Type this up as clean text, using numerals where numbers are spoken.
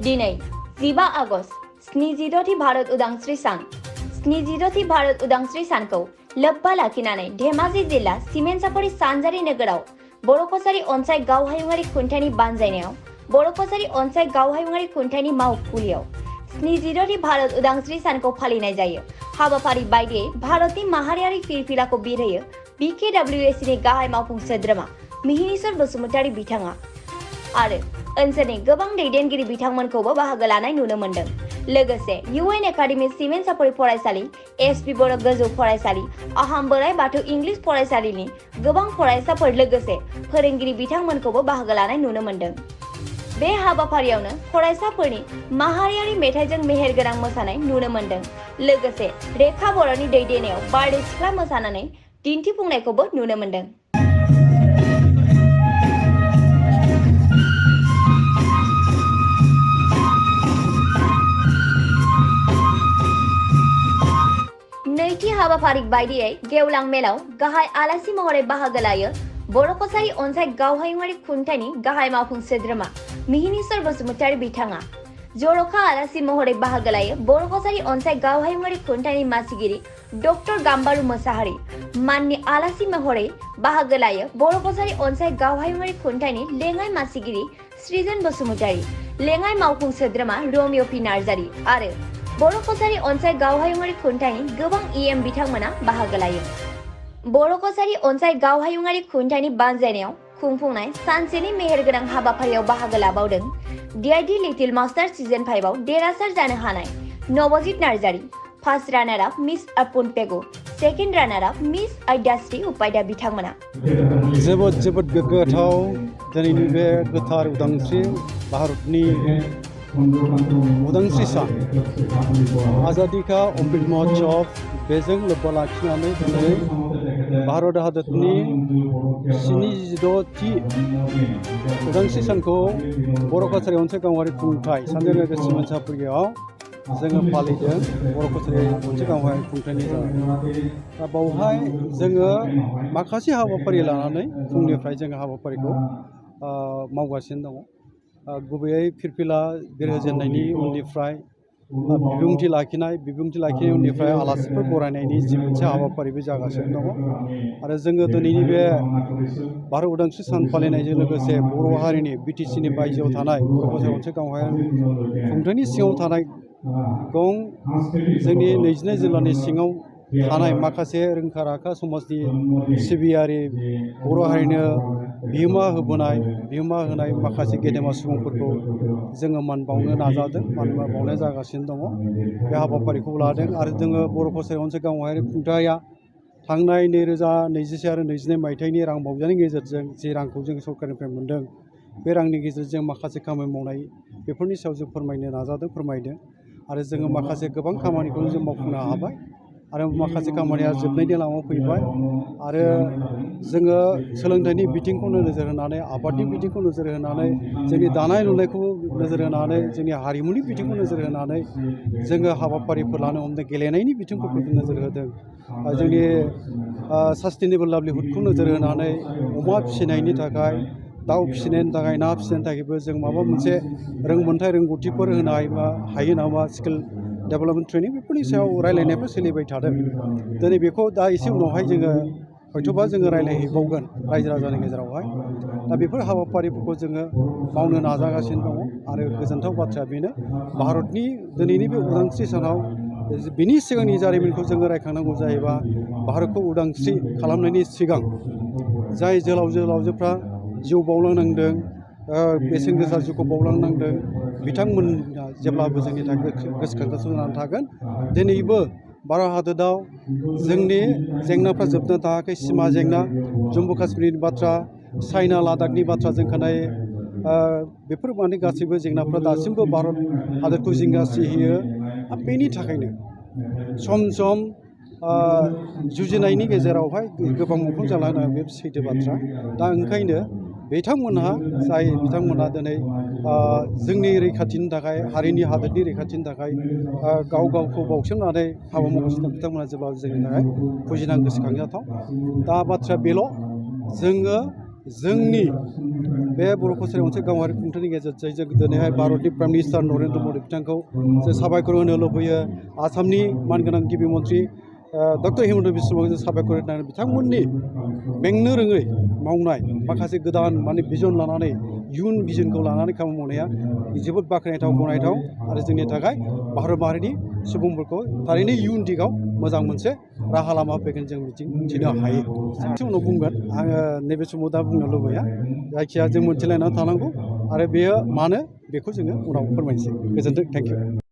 दिनै 15 आगस्ट 76थि भारत उदांस्रि सान 76थि भारत उदांस्रि सानखौ लोब्बा लाखिनानै धेमाजि जिल्ला सिमेन्टसापरि सानजारि नोगोराव बर' कछारी अनसाय गावहायुङारि खुंथायनि बानजायनायाव बर' कछारी अनसाय गावहायुङारि खुंथायनि मावखुलियाव 76थि भारत उदांस्रि सानखौ फालिनाय जायो। हाबाफारि बायदियै भारतनि माहारियारि फिरफिलाखौ बिरहोयो BKWSनि गाहाय मावफुं सोद्रोमा मिहिनीश्वर बसुमतारी बिथाङा आरो ओनसोलनि गोबां दैदेनगिरि बिथांमोनखौबो बाहागो लानाय नुनो मोन्दों। लोगोसे UN एकाडेमी सिमेन्टसापरि फरायसालि, SP बर' गोजौ फरायसालि, आहाम बोराइ बाथौ इंलिश फरायसालिनि गोबां फरायसाफोर लोगोसे फोरोंगिरि बिथांमोनखौबो बाहागो लानाय नुनो मोन्दों। बे हाबाफारियावनो फरायसाफोरनि माहारियारि मेथाइजों मेहेरगोनां मोसानाय नुनो मोन्दों। लोगोसे रेखा बर'नि दैदेननायाव बारदै सिख्ला मोसानानै दिन्थिफुंनायखौबो नुनो मोन्दों। नैथि हाबाफारि बायदियै गेवलां मेलाव गाहाय आलासि महरै बाहागो लायो बर' कछारी अनसाय गावहायुङारि खुंथायनि गाहाय मावफुं सोद्रोमा मिहिनीश्वर बसुमतारी बिथाङा। जर'खा आलासि महरै बाहागो लायो बर' कछारी अनसाय गावहायुङारि खुंथायनि मासिगिरि डक्टर गाम्बारु मोसाहारि। माननि आलासि महरै बाहागो लायो बर' कछारी अनसाय गावहायुङारि खुंथायनि लेङाइ मासिगिरि सृजन बसुमतारी, लेङाइ मावफुं सोद्रोमा रमिय पि नार्जारि आरो बर' कछारी अनसाय गावहायुङारि खुंथायनि गोबां EM बिथांमोना बाहागो लायो। बर' कछारी अनसाय गावहायुङारि खुंथायनि बानजायनायाव खुंफुंनाय सानसेनि मेहेरगोनां हाबाफारियाव बाहागो लाबावदों DID लिटिल मास्टार सिजन 5 आव देरहासार जानो हानाय नवजित नार्जारि, फार्स्ट रानार आप मिस अर्पुन पेगु, सेकेन्ड रानार आप मिस आद्याश्री उपाध्याय बिथांमोना। जोबोद गोग्गाथाव दिनैनि बे गोथार उदांस्रि भारतनि उदांस्रि सान आजादी का अमृत महोत्सव बेजों लोब्बा लाखिनानै दिनै भारत हादरनि 76थि उदांस्रि सानखौ बर' कछारी अनसाय गावहायुङारि खुंथाय सानजारि नोगोर सिमेन्टसापरियाव जोङो फालिदों। बर' कछारी अनसाय गावहायुङारि खुंथायनि दा बावहाय जोङो माखासे हाबाफारि लानानै फुंनिफ्राय जोङो हाबाफारिखौ मावगासिनो दङ। गुबैयै फिरफिला बिरहोजेननायनि उननिफ्राय बिबुंथि लाखिनायनि उननिफ्राय आलासिफोर बरायनायनि जि मोनसे हाबाफारिबो जागासिनो दङ आरो जोङो दिनैनि बे भारत उदांस्रि सान फालिनायजों लोगोसे बर' हारिनि BTCनि बायजोआव थानाय बर' कछारी अनसाय गावहायुङारि खुंथायनि सिङाव थानाय जोंनि 22 जिल्लानि सिङाव थानाय माखासे रोंखा राखा समाजनि सिबियारि बर' हारिनो बिहोमा होनाय माखासे गेदेमा सुबुंफोरखौ जोङो मान बावनो नाजादों, मान बावनाय जागासिनो दङ। बे हाबाफारिखौ लादों आरो जोङो बर' कछारी अनसाय गावहायुङारि खुंथाया थांनाय 2021 आरो 22 मायथाइनि रां बावजानि गेजेरजों जे रांखौ जों सरकारनिफ्राय मोन्दों, बे रांनि गेजेरजों माखासे खामानि मावनाय बेफोरनि सायाव जों फोरमायदों आरो जोङो माखासे गोबां खामानिखौनो जों मावफुंनो हाबाय आरो माखासे खामानिया जोबनायनि लामायाव फैबाय आरो जोङो सोलोंथाइनि बिथिंखौ नोजोर होनानै, आबादनि बिथिंखौ नोजोर होनानै, जोंनि दानाय लुनायखौ नोजोर होनानै, जोंनि हारिमुनि बिथिंखौ नोजोर होनानै जोङो हाबाफारिफोर लानो हमदों। गेलेनायनि बिथिंफोरखौ जों नोजोर होदों। जोंनि सास्टेनेबल लाइभलिहुडखौ नोजोर होनानै अमा फिसिनायनि थाखाय, दाउ फिसिनायनि थाखाय, ना फिसिनायनि थाखायबो जों माबा मोनसे रोंगौथिफोर होनो हायो नामा, स्किल डेभेलपमेन्ट ट्रेनिं बेफोरनि सायाव रायलायनायफोर सोलिबाय थादों। दिनै बेखौ दा एसे उनावहाय जोङो हयथ'बा जोङो रायलायहैबावगोन रायजो राजानि गेजेरावहाय। दा बेफोर हाबाफारिफोरखौ जोङो मावनो नाजागासिनो दङ आरो गोजोनथाव बाथ्राया बेनो भारतनि दिनैनि बे उदांस्रि सानाव बिनि सिगांनि जारिमिनखौ जोङो रायखांनांगौ जायोबा भारतखौ उदांस्रि खालामनायनि सिगां जाय जोहोलावजोफ्रा जिउ बावलांनांदों, बेसेन गोसा जिउखौ बावलांनांदों, बिथांमोना जेब्लाबो जोंनि थाखाय गोसोखांथाव जानानै थागोन। दिनैबो भारत हादराव जोंनि जेंनाफ्रा जोबनो थाङाखै। सिमा जेंना, जम्मु काश्मीरनि बाथ्रा, चाइना लादाखनि बाथ्रा जों खोनायो। बेफोर माने गासैबो जेंनाफ्रा दासिमबो भारत हादरखौ जिंगासिहोयो। बेनि थाखायनो सम सम जुजिनायनि गेजेरावहाय गोबां मुंख्लं जालांनाय बे सैथो बाथ्रा। दा ओंखायनो बिथांमोनहा दिनै जोंनि रैखाथिनि थाखाय, हारिनि हादोरनि रैखाथिनि थाखाय गावखौ बावसोमनानै हाबा मावगासिनो दं। बिथांमोनहा जेब्लाबो जोंनि थाखाय फुजिनां गोसोखांजाथाव। दा बाथ्राया बेल', जोङो जोंनि बे बर' कसारि मोनसे गावारि खुंथायनि गेजेरजों जों दिनैहाय भारतनि प्राइम मिनिस्टार नरेन्द्र मदि बिथांखौ जों साबायखर होनो लुबैयो। आसामनि मानगोनां गिबि मन्थ्रि डक्टर हिमन्त बिश्व शर्माखौ जों साबायखर होनानै बिथांमोननि मेंनो रोङै मावनाय माखासे गोदान माने बिजन लानानै इयुन भिजनखौ लानानै खामानि मावनाया जोबोद बाख्नायथाव गनायथाव आरो जोंनि थाखाय भारत माहारिनि सुबुंफोरखौ थारैनो इयुन दिगाव मोजां मोनसे राहा लामा फैगोन जों मिजिंथिनो हायो। सानसे उनाव बुंगोन आङो नैबे समाव दा बुंनो लुबैया। जायखिया जों मोनथिलायनानै थानांगौ आरो बेयो मानो बेखौ जोङो उनाव फोरमायनोसै। गोजोन्थों, थेंक इउ।